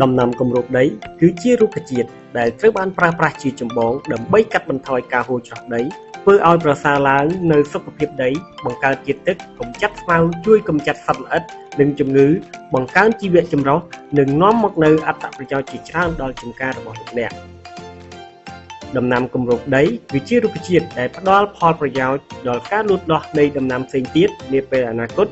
ដំណាំគម្របដីគឺជារុក្ខជាតិដែលត្រូវបានប្រើប្រាស់ជាចម្បងដើម្បីកាត់បន្ថយការហូរច្រោះដីធ្វើឲ្យប្រសើរឡើងនូវសុខភាពដីបង្កើតជាតិទឹកកម្ចាត់ស្មៅជួយកម្ចាត់សត្វល្អិតនិងជំងឺបង្កើនជីវៈចម្រុះនិងនាំមកនូវអត្ថប្រយោជន៍ជាច្រើនដល់ចម្ការរបស់លោកអ្នកដំណាំគម្របដីគឺជារុក្ខជាតិដែលផ្ដល់ផលប្រយោជន៍ដល់ការលូតលាស់នៃដំណាំផ្សេងទៀតនាពេលអនាគត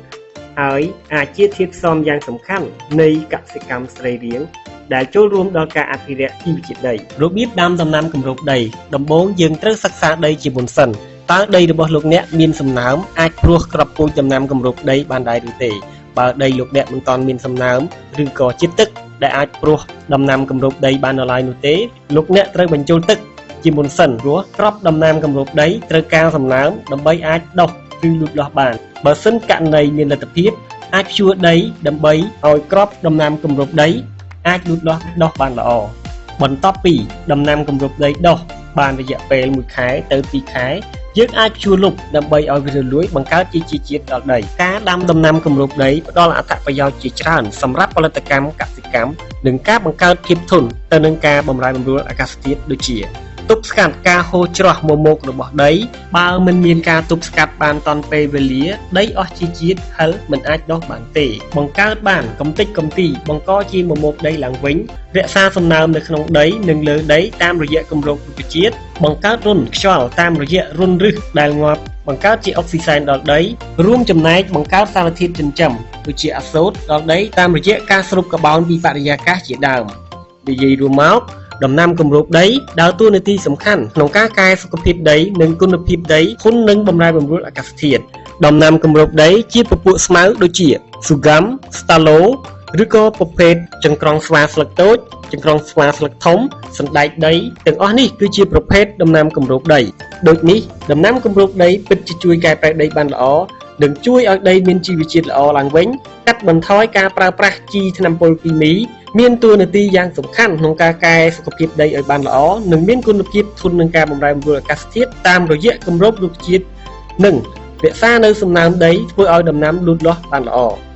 ហើយអាចជាធាតុផ្សំយ៉ាងសំខាន់នៃកសិកម្មសរីរាង្គដែលចូលរួមដល់ការអភិរក្សជីវជាតិដីរបៀបដាំដំណាំគម្របដីដំបូងយើងត្រូវសិក្សាដីជាមុនសិនតើដីរបស់លោកអ្នកមានសំណើមអាចព្រោះគ្រាប់ពូជដំណាំគម្របដីបានដែរឬទេបើដីលោកអ្នកមិនទាន់មានសំណើមឬក៏ជាតិទឹកដែលអាចព្រោះដំណាំគម្របដីបាននៅឡើយនោះទេលោកអ្នកត្រូវបញ្ចូលទឹកជាមុនសិនព្រោះគ្រាប់ដំណាំគម្របដីត្រូវការសំណើមដើម្បីអាចដុះឬលូតលាស់បានបើសិនករណីមានលទ្ធភាពអាចភ្ជួរដីដើម្បីឲ្យគ្រាប់ដំណាំគម្របដីអាចលូតលាស់ដុះបានល្អបន្ទាប់ពីដំណាំគម្របដីដុះបានរយៈពេល1ខែទៅ2ខែយើងអាចភ្ជួរលុបដើម្បីឲ្យវារលួយបង្កើតជាជីជាតិដល់ដីការដាំដំណាំគម្របដីផ្ដល់អត្ថប្រយោជន៍ជាច្រើនសម្រាប់ផលិតកម្មកសិកម្មនិងការបង្កើតភាពធន់ទៅនឹងការបម្រែបម្រួលអាកាសធាតុដូចជាទប់ស្កាត់ការហូរច្រោះមមោករបស់ដីបើមិនមានការទប់ស្កាត់បានទាន់ពេលវេលាដីអស់ជីជាតិហិលមិនអាចដុះបានទេបង្កើតបានកំទេចកំទីបង្កជាមមោកដីឡើងវិញរក្សាសំណើមនៅក្នុងដីនិងលើដីតាមរយៈគម្របរុក្ខជាតិបង្កើតរន្ធខ្យល់តាមរយៈរន្ធឫសដែលងាប់បង្កើតជាអុកស៊ីសែនដល់ដីរួមចំណែកបង្កើតសារធាតុចិញ្ចឹមដូចជាអាសូតដល់ដីតាមរយៈការស្រូបកាបូនពីបរិយាកាសជាដើមនិយាយរួមមកដំណាំគម្របដីដើរតួនាទីសំខាន់ក្នុងការកែសុខភាពដីនិងគុណភាពដីធន់នឹងបម្រែបម្រួលអាកាសធាតុដំណាំគម្របដីជាពពួកស្មៅដូចជាស៊ូហ្គាំស្តាឡូឬក៏ប្រភេទចង្ក្រង់ស្វាស្លឹកតូចចង្ក្រង់ស្វាស្លឹកធំសណ្ដែកដីទាំងអស់នេះគឺជាប្រភេទដំណាំគម្របដីដូចនេះដំណាំគម្របដីពិតជាជួយកែប្រែដីបានល្អនិងជួយឲ្យដីមានជីវជាតិល្អឡើងវិញកាត់បន្ថយការប្រើប្រាស់ជីថ្នាំពុលគីមីមានតួនាទីយ៉ាងសំខាន់ក្នុងការកែសុខភាពដីឲ្យបានល្អនិងមានគុណភាពធន់នឹងការបម្រែបម្រួលអាកាសធាតុតាមរយៈគម្របរុក្ខជាតិនិងរក្សានៅសំណើមដីធ្វើឲ្យដំណាំលូតលាស់បានល្អ។